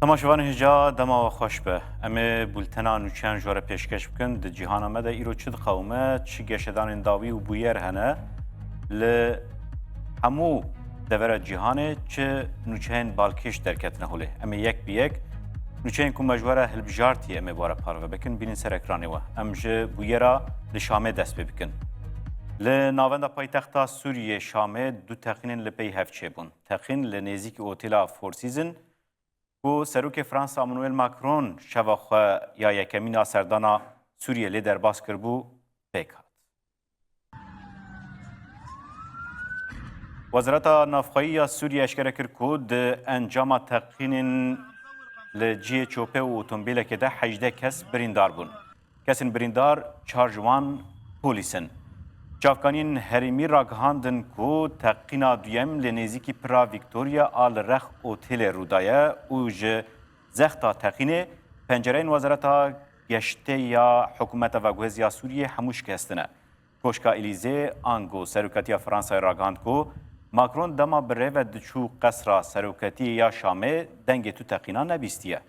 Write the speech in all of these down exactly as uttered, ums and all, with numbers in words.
Temaşevanê hêja, dema we xweş be. Em ê bultena nûçeyan ji we re pêşkeş bikin. Di cîhana me de îro çi diqewime, çi geşedanên dawî û bûyer hene? Li hemû devera cîhanê çi nûçeyên balkêş derketine holê? Em ê yek bi yek nûçeyên ku me ji we re hilbijartî, em ê bi we re parve bikin, bînin ser ekranê we. Em ji bûyera li Şamê dest pê bikin. Li navenda paytexta Sûriyê Şamê du teqînên li pey hev çêbûn. Teqîn li nêzîkî otêla Four Seasons, ku Serokê Fransa Emmanuel Macron şeva xwe ya yekemîn a serdana Sûriyê lê derbas kiribû, pêk hat. Wezareta Navxweyî ya Sûriyê eşkere kir ku di encama teqînên li cihê çopê û otombîlekê de hejdeh kes birîndar bûn. Kesên birîndar çar ji wan polîs in. Çavkaniyên herêmî ragihandin ku teqîna duyem li nêzîkî pira Victoria a li rex otêlê rû daye û ji zexta teqînê pencereyên Wezareta Geştê ya Hikûmeta Veguhêz ya Sûriyê hemû şikestine. Koşka Elîzê ango Serokatiya Fransayê ragihand ku Macron dema bi rê ve diçû qesra seroketiyê ya Şamê dengê tu teqîna nebîstiye.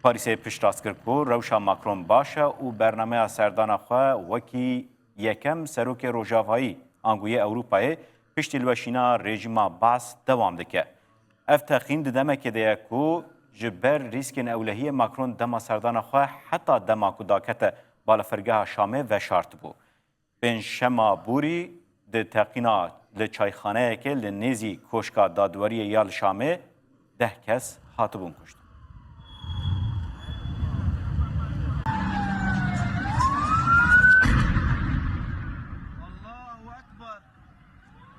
Parîsê piştrast kir ku rewşa Macron baş e û bernameya serdana xwe wekî yekem serokê Rojavayî ango yê Ewropayê piştî liweşîna rejîma Baas dewam dike. Ev teqîn di demekê de ye ku ji ber rîskên ewlehiyê Macron dema serdana xwe heta dema ku dakete balafirgeha Şamê veşartibû. Pêncşema borî di teqîna li çayxaneyekê li nêzî Koşka Dadweriyê ya li Şamê deh kes hatibûn kuştin. Allahu Ekber.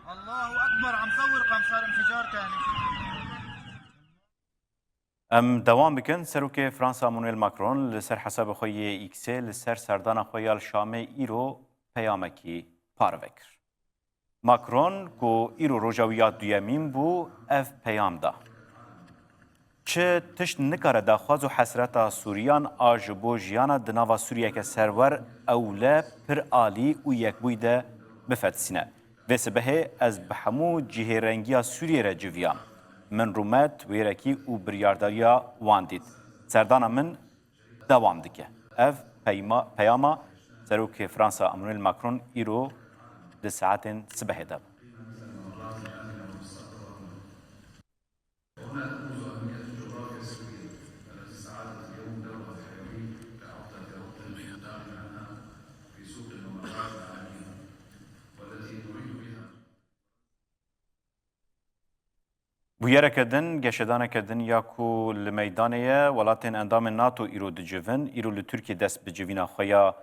Allahu Ekber. Em sewir qemsar inficar kene. Em dewam bikin. Serokê Fransa Emmanuel Macron li ser hesabê xwe yê X-ê li ser serdana xwe ya li Şamê îro peyamekî parve kir. Macron ku îro roja wî ya duyemîn bû, ev peyam da: Çi tişt nikare daxwaz û hesreta Sûriyan a ji bo jiyana di nava Sûriyeke serwer ewle, pir alî û yekbûyî de bifetisîne. Vê sibehê ez bi hemû cihêrengiya Sûriyê re civiyam. Min rûmet, wêrekî û biryardariya wan dît. Serdana min dewam dike. Ev peyma-, peyama Serokê Fransa Emmanuel Macron îro di saetên sibehê de bû. Bûyereke din, geşedaneke din ya ku li meydanê ye, welatên endamên nato îro dicivin, îro li Tirkiyê dest bi civîna xwe ya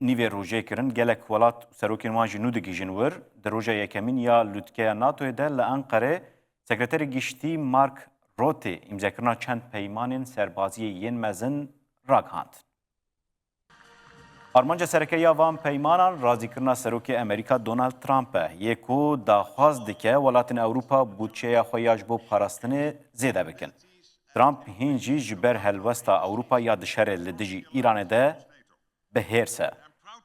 nîvê rojê kirin. Gelek welat û serokên wan jî nû digihîjin wir. Di roja yekemîn ya lûtkeya natoyê de li Enqerê Sekreterê Giştî Mark Rutte îmzekirina çend peymanên serbaziyê yên mezin ragihand. Armanca sereke ya van peymanan razîkirina Serokê Amerîka Donald Trump e, yê ku daxwaz dike welatên Ewropa budçeya xwe ya ji bo parastinê zêde bikin. Trump hîn jî ji ber helwesta Ewropa ya di şerê li dijî Îranê de bi hêrs e.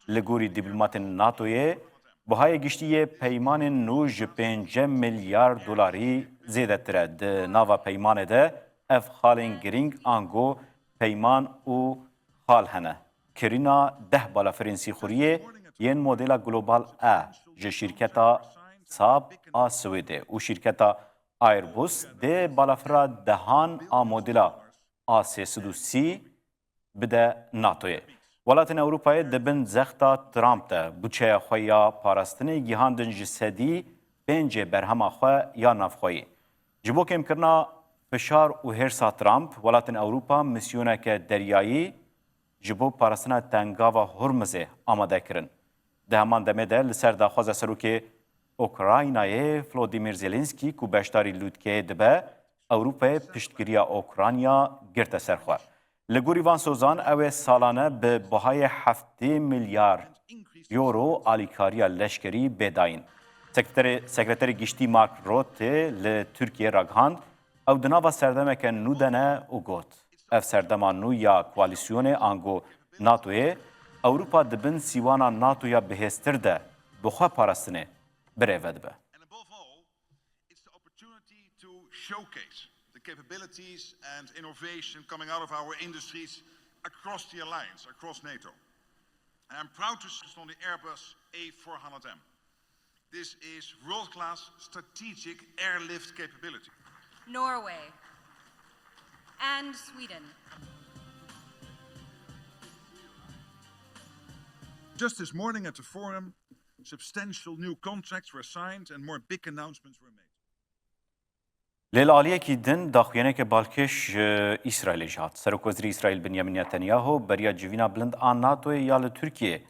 Li gorî dîplomatên natoyê, bihayê giştî yê peymanên nû ji pêncem milyar dolarî zêdetir e. Di nava peymanê de ev xalên girîng ango peyman û xal hene. Kirîna deh balafirên sîxuriyê yên modela Global E ji şîrketa Saab a Swêdê û şîrketa Airbus dê balafira dehan a modela A sê sed û sî bide natoyê. Welatên Ewropayê di bin zexta Trump de budçeya xwe ya parastinê gihandin ji sedî pêncê berhema xwe ya navxweyî. Ji bo kêmkirina fişar û hêrsa Trump, welatên Ewropa misyoneke deryayî ji bo parastina Tengava Hormuzê amade kirin. Di heman demê de li ser daxwaza serokê Ukraynayê Volodymyr Zelensky ku beşdarî lûtkeyê dibe, Ewropayê piştgiriya Ukrayna girte ser xwe. Li gorî van sozan, ew ê salane bi bihayê heftê milyar euro alîkariya leşkerî bê dayîn. Sekreterê, Sekreterê Giştî Mark Rutte li Tirkiyê ragihand, ew di nava serdemeke nû de ne û got, ev serdema nû ya koalîsyonê ango natoyê, Ewropa di bin sîwana natoya bihêztir de bi xwe parastinê birêve dibe. And above all, it's the opportunity to showcase the capabilities and innovation coming out of our industries across the alliance, across NATO. And I'm proud to sit on the Airbus A four hundred M. This is world-class strategic airlift capability. Norway and Sweden. Just this morning at the Forum, substantial new contracts were signed and more big announcements were made. Lê li aliyekî din daxuyaniyeke balkêş ji Îsraîlê jî hat. Serokwezîrê Îsraîl Binyamin Netanyahu beriya civîna bilind a NATOyê ya li Tirkiyeyê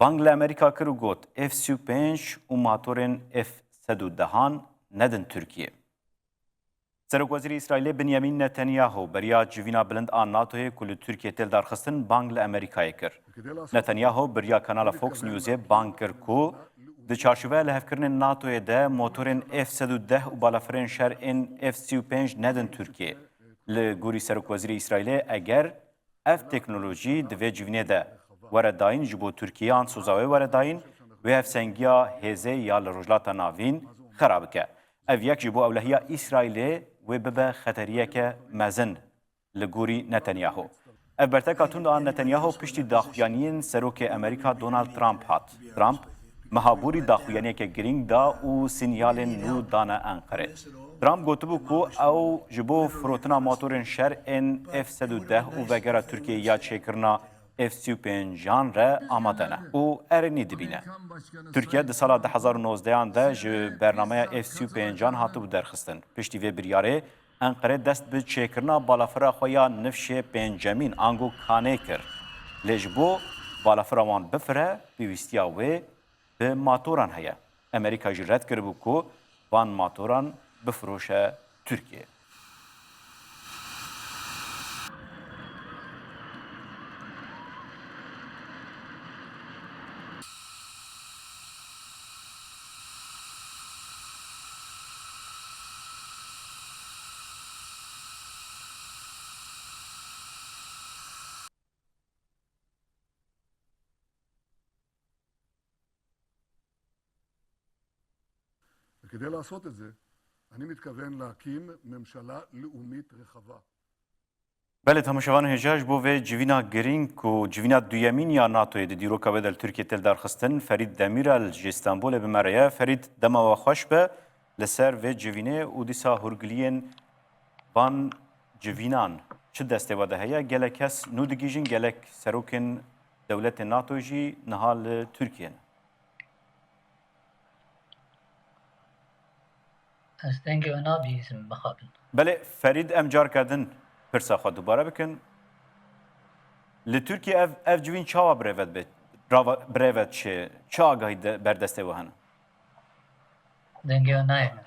bang li Amerîka kir û got, F sî û pênc û matorên F sed û dehan nedin Tirkiyê. Serokwezîrê Îsraîlê Binyamin Netanyahu beriya civîna bilind a NATOyê ku li Tirkiyeyê tê lidarxistin bang li Amerîkayê kir. Netanyahu beriya kanala Fox Newsê bang kir ku di çarçoveya lihevkirinên NATOyê de motorên F sed û deh û balafirên şer ên F sî û pênc nedin Tirkiyê. Li gorî Serokwezîrê Îsraîlê eger ev teknolojî di vê civînê de were dayîn, ji bo Tirkiyê an soza wê were dayîn, wê hevsengiya hêzê ya li Rojhilata Navîn xera bike. Ev yek ji bo ewlehiya Îsraîlê wê bibe xeteriyeke mezin. Li gorî Netanyahu. Ev berteka tund a Netanyahu piştî daxuyaniyên Serokê Amerîka Donald Trump hat. Trump meha borî daxuyaniyeke girîng da û sînyalên nû dane Enqerê. Trump gotibû ku ew ji bo firotina motorên şer ên F sed û deh û vegera Tirkiyeyê ya çêkirina F sî û pêncan re amade ne û erênî dibîne. Tirkiye di sala du hezar û nozdehan de ji bernameya F sî û pêncan hatibû derxistin. Piştî vê biryarê Enqere dest bi çêkirina balafira xwe ya nifşê pêncemîn ango kanê kir. Lê ji bo balafira wan bifire, pêwîstiya wê bi matoran heye. Amerîka jî red kiribû ku van matoran bifiroşe Tirkiyê. וכדי לעשות את זה, אני מתכוון להקים ממשלה לאומית רחבה. Belê, temaşevanên hêja, ji bo vê civîna girîng ku civîna duyemîn ya NATOyê di dîroka wê de li Tirkiyê tê lidarxistin, Ferîd Demîrel ji Stenbolê bi me re ye. Ferîd, dema we xweş be li ser vê civînê û dîsa hûrgiliyên van civînan çi destê we de heye? Gelek kes nû digihîjin, gelek serokên dewletên NATO jî niha li Tirkiyê ne. Ez dengê we nabihîzim, mixabin. Belê, Ferîd, em carke din pirsa xwe dubare bikin. Li Tirkiye ev, ev civîn çawa bi rê ve dibe, rava-, bi rê ve diçe, çi agahî de, ber destê we hene? Dengê we nayê min.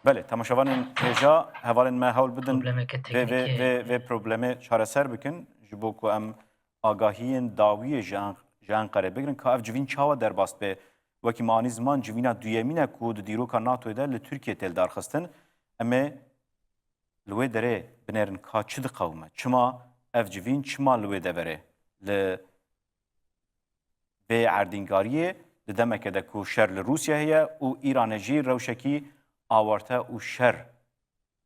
Belê, temaşevanên hêja, hevalên me hewl bidin Problemeke vê, vê, teknîkî. vê, vê problemê çareser bikin, ji bo ku em agahiyên dawiyê ji An-, ji Enqerê bigrin, ka ev civîn çawa derbas dibe. Wekî me anî ziman, civîna duyemîn e ku di dîroka NATOyê de li Tirkiyê tê lidarxistin. Em ê li wê derê binêrin ka çi diqewime? Çima ev civîn çima li wê deverê? Li vê erdîngariyê di demeke de ku şer li Rûsya heye û Îranê jî rewşekî awarte û şer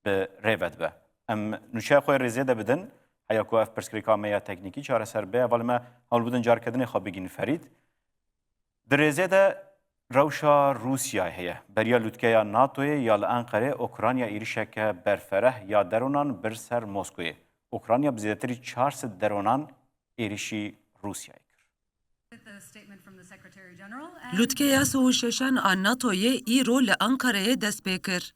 bi rê ve dibe. Em nûçeya xwe rêzê de bidin, heya ku ev pirsgirêka me ya teknîkî çareser be, hevalê me hewl bidin carke dinê xwe bigihînin Ferîd. Di rêzê de rewşa Rûsyayê heye. Beriya lûtkeya NATOyê ya li Enqerê Ukrayna êrişeke berfereh ya deronan bir ser Moskoyê. Ukrayna bi zêdetirî çar sed deronan êrişî Rûsyayê kir. Lûtkeya sî û şeşan a NATOyê îro li Enqereyê dest pê kir.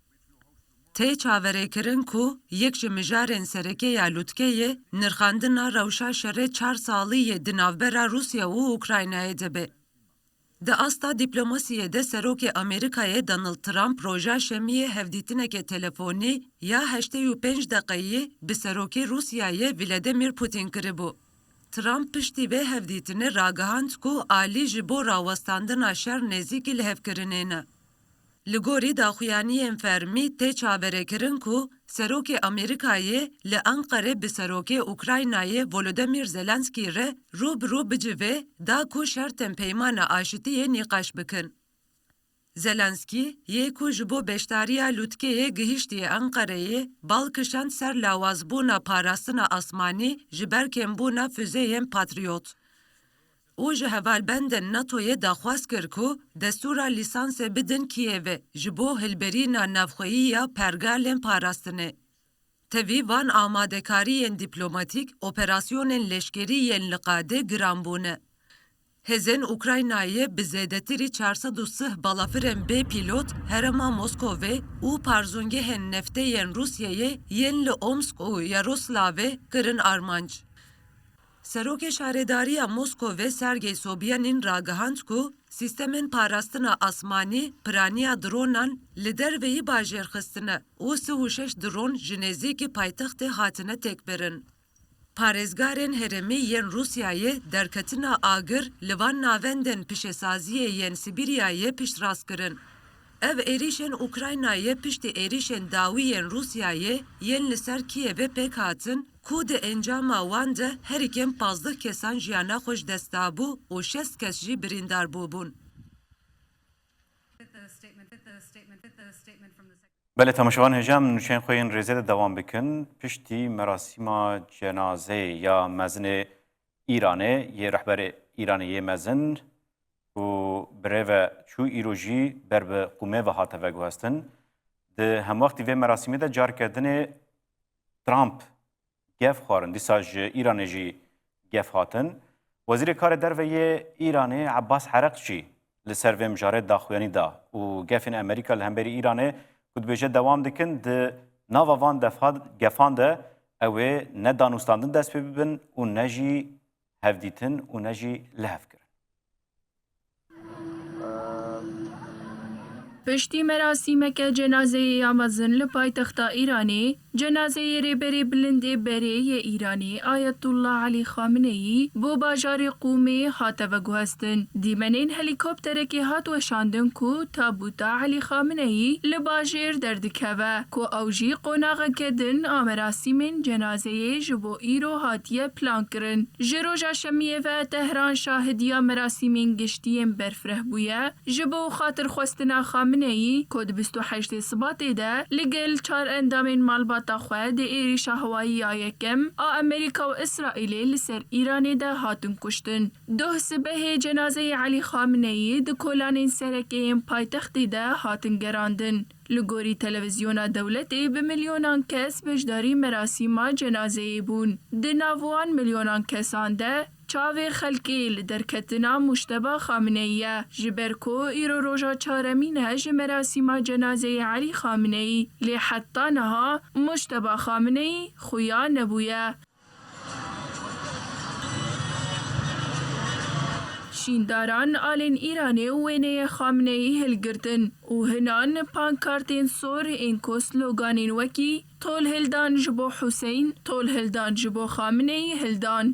Tê çaverêkirin ku yek ji mijarên sereke ya lûtkeyê nirxandina rewşa şerê çar salî yê di navbera Rûsya û Ukraynayê de be. Di asta dîplomasiyê de Serokê Amerîkayê Donald Trump roja Şemiyê hevdîtineke telefonî ya heştê û pênc deqeyî bi Serokê Rûsyayê Vladimir Putin kiribû. Trump piştî vê hevdîtinê ragihand ku alî ji bo rawestandina şer nêzîkî lihevkirinê ne. Li gorî daxuyaniyên fermî tê çaverêkirin ku Serokê Amerîkayê li Enqerê bi Serokê Ukraynayê Volodymyr Zelenskî re rû bi rû bicive da ku şertên peymana aşitiyê nîqaş bikin. Zelenskî, yê ku ji bo beşdariya lûtkeyê gihiştiye Enqereyê, bal kişand ser lawazbûna parastina asmanî ji ber kêmbûna fuzeyên Patriot. Û ji hevalbendên NATOyê daxwaz kir ku destûra lîsansê bidin Kîevê ji bo hilberîna navxweyî ya pergalên parastinê. Tevî van amadekariyên dîplomatîk, operasyonên leşkerî yên li qadê giran bûne. Hêzên Ukraynayê bi zêdetirî çar sed û sih balafirên bê pîlot herêma Moskovê û parzûngehên neftê yên Rûsyayê yên li Omsk û Yaroslavê kirin armanc. Serokê Şaredariya Moskovê Sergey Sobyanin ragihand ku sîstemên parastina asmanî piraniya dronan li derveyî bajêr xistine û sih û şeş dron ji nêzîkî paytextê hatine têkbirin. Parêzgarên herêmî yên Rûsyayê derketina agir li van navendên pişesaziyê yên Sibîryayê piştrast kirin. Ev êrîşên Ukraynayê piştî êrîşên dawî yên Rûsyayê yên li ser Kîevê pêk hatin, ku di encama wan de herî kêm pazdeh kesan jiyana xwe ji dest dabû û şêst kes jî birîndar bûbûn. Belê temaşevan hêja em nûçeyên xwe yên rêzê de dewam bikin. Piştî merasîma cenazeyê ya mezinê Îranê, yê rehberê Îranê yê mezin ku bi rê ve çû, îro jî ber bi qûmê ve hate veguhestin. Di hemwextî vê merasîmê de careke dinê Trump gef xwarin, dîsa ji Îranê jî gef hatin. Wezîrê Karê Derve yê Îranê Ebbas Hereqçî li ser vê mijarê daxuyanî da û gefên Amerîka li hemberî Îranê ku dibêje dewam dikin, di nava van defa-, gefan de ew ê ne danûstandin dest pê bibin û ne jî hevdîtin û ne jî lihevkirin. Piştî merasîmeke cenazeyê ya mezin li paytexta Îranê, cenazeyê rêberê bilind ê berê yê Îranê Ayetullah Elî Xameneyî bo bajarê Qûmê hate veguhestin. Dîmenên helîkopterekê hat weşandin ku tabûta Elî Xameneyî li bajêr derdikeve, ku ew jî qonaxeke din a merasîmên cenazeyê ji bo îro hatiye plankirin. Ji roja şemiyê ve Tehran şahidiya merasîmên giştî yên berfireh bûye. Ji bo xatirxwestina Xameneyî ku di bîst û heştê Sibatê de li gel çar endamên malbata xwe di êrîşa hewayî ya yekem a Amerîka û Îsraîlê li ser Îranê de hatin kuştin. Doh sibehê cenazeyê Elî Xameneyî di kolanên sereke yên paytextê de hatin gerandin. Li gorî televîzyona dewletê bi milyonan kes beşdarî merasîma cenazeyê bûn. Di nav wan milyonan kesan de çavê xelkê li derketina Mujteba Xameneyî ye. Ji ber ku îro roja çaremîn e ji merasîma cenazeyê Elî Xameneyî, lê heta niha Mujteba Xameneyî xuya nebûye. Şîndaran alên Îranê û wêneyê Xameneyî hilgirtin û hinan pankartên sor ên ku sloganên wekî "Tol hildan ji bo Huseyn, tol hildan ji bo Xameneyî" hildan.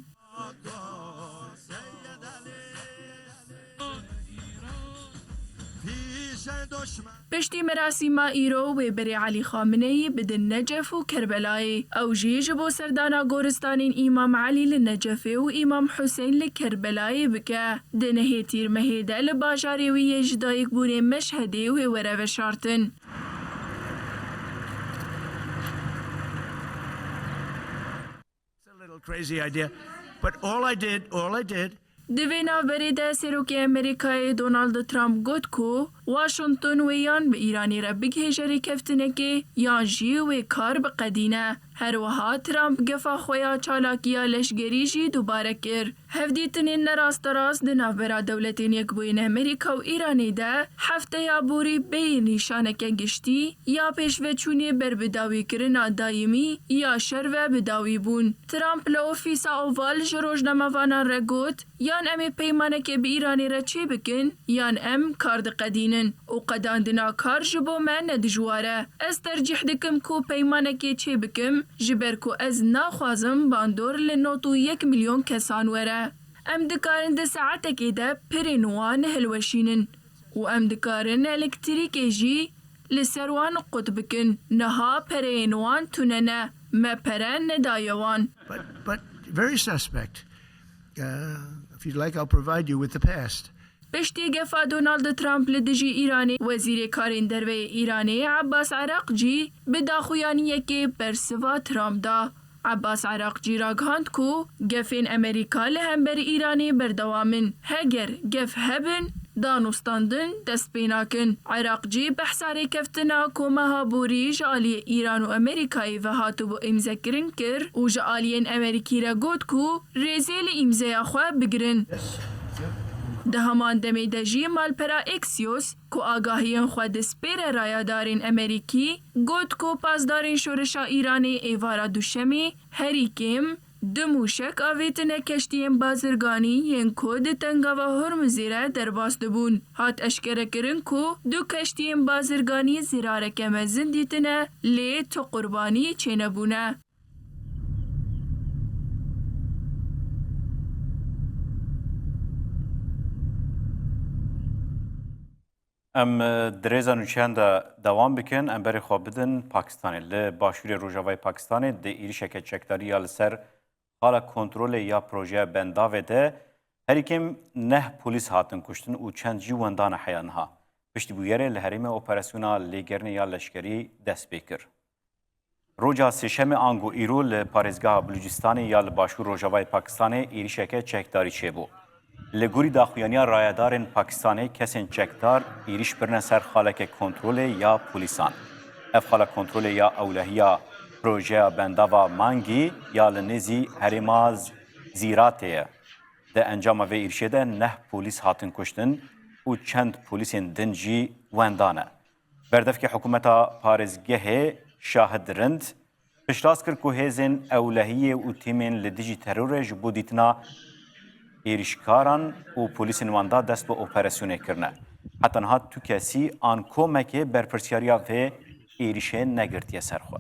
Piştî merasîma îro wê berê Elî Xameneyî bidin Necef û Kerbelayê. Ew jî ji bo serdana goristanên Îmam Elî li Necefê û Îmam Huseyn li Kerbelayê bike. Di nehê Tîrmehê de li bajarê wî yê ji dayikbûnê Meşhedê wê were veşartin. It's a little crazy idea, but all I did, all I did Di vê navberê de Serokê Amerîkayê Donald Trump got ku Washington wê yan bi Îranê re bigihêje rêkeftinekê yan jî wê kar biqedîne. Her wiha Trump gefa xwe ya çalakiya leşgerî jî dubare kir. Hevdîtinên nerasterast di navbera Dewletên Yekbûyî Amerîka û Îranê de hefteya borî bêyî nîşaneke giştî ya pêşveçûnê ber bi dawîkirina dayimî ya şer ve bi dawî bûn. Trump li Ofîsa Oval ji rojnamevanan re got, Yan em ê peymanekê bi Îranê re çêbikin, yan em kar diqedînin û qedandina kar ji bo me ne dijwar e. Ez tercîh dikim ku peymanekê çêbikim, ji ber ku ez naxwazim bandor li nod û yek milyon kesan were. Em dikarin di saetekê de pirên wan hilweşînin û em dikarin elektrîkê jî li ser wan qut bikin. Niha pereyên wan tune ne. Me pere nedaye wan. But, but very suspect. Uh, if you'd like, I'll provide you with the past. Piştî gefa Donald Trump li dijî Îranê, Wezîrê Karên Derve yê Îranê Ebbas Ereqcî bi daxuyaniyekê bersiva Trump da. Ebbas Ereqcî ragihand ku gefên Amerîka li hember Îranê berdewam in. Heger gef hebin, danûstandin dest pê nakin. Ereqcî behsa rêkeftina Koma Haborî ji aliyê Îran û Amerîkayê ve hatibû îmzekirin kir û ji aliyên Amerîkî re got ku rêzê li îmzeya xwe bigirin. Di heman demê de jî malpera Axios ku agahiyên xwe dispêre rayedarên Amerîkî, got ku pasdarên şoreşa Îranê êvara Duşemê herî kêm du mûşek avêtine keştiyên bazirganî yên ku di Tengava Hormuzê re derbas dibûn. Hat eşkerekirin ku du keştiyên bazirganî zirareke mezin dîtine, lê tu qurbanî çênebûne. Em, e, di rêza nûçeyan de dewam bikin. Em berê xwe bidin Pakistanê. Li başûrê rojavayê Pakistanê di êrişeke çekdarî ya li ser xala kontrolê ya projeya Bendavê de herî kêm neh polîs hatin kuştin û çend jî wendane heya niha. Piştî bûyerê li herêmê operasyona lêgerînê ya leşkerî dest pê kir. Roja Sêşemê ango îro li parêzgeha Bilûcistanê ya li başûr rojavayê Pakistanê êrişeke çekdarî çêbû. Li gorî daxuyaniya rayedarên Pakistanê, kesên çekdar êrîş birine ser xaleke kontrolê ya polîsan. Ev xala kontrolê ya ewlehiya projeya Bendava Mangî ya li nêzî herêma Z-, Zîratê ye. Di encama vê êrişê de neh polîs hatin kuştin û çend polîsên din jî wendane. Berdevkê hikûmeta parêzgehê Şahid Rind piştrast kir ku hêzên ewlehiyê û tîmên li dijî terorê ji bo dîtina êrîşkaran û polîsên wan da dest bi operasyonê kirine. Heta niha tu kesî an komekê berpirsiyariya vê êrîşê negirtiye ser xwe.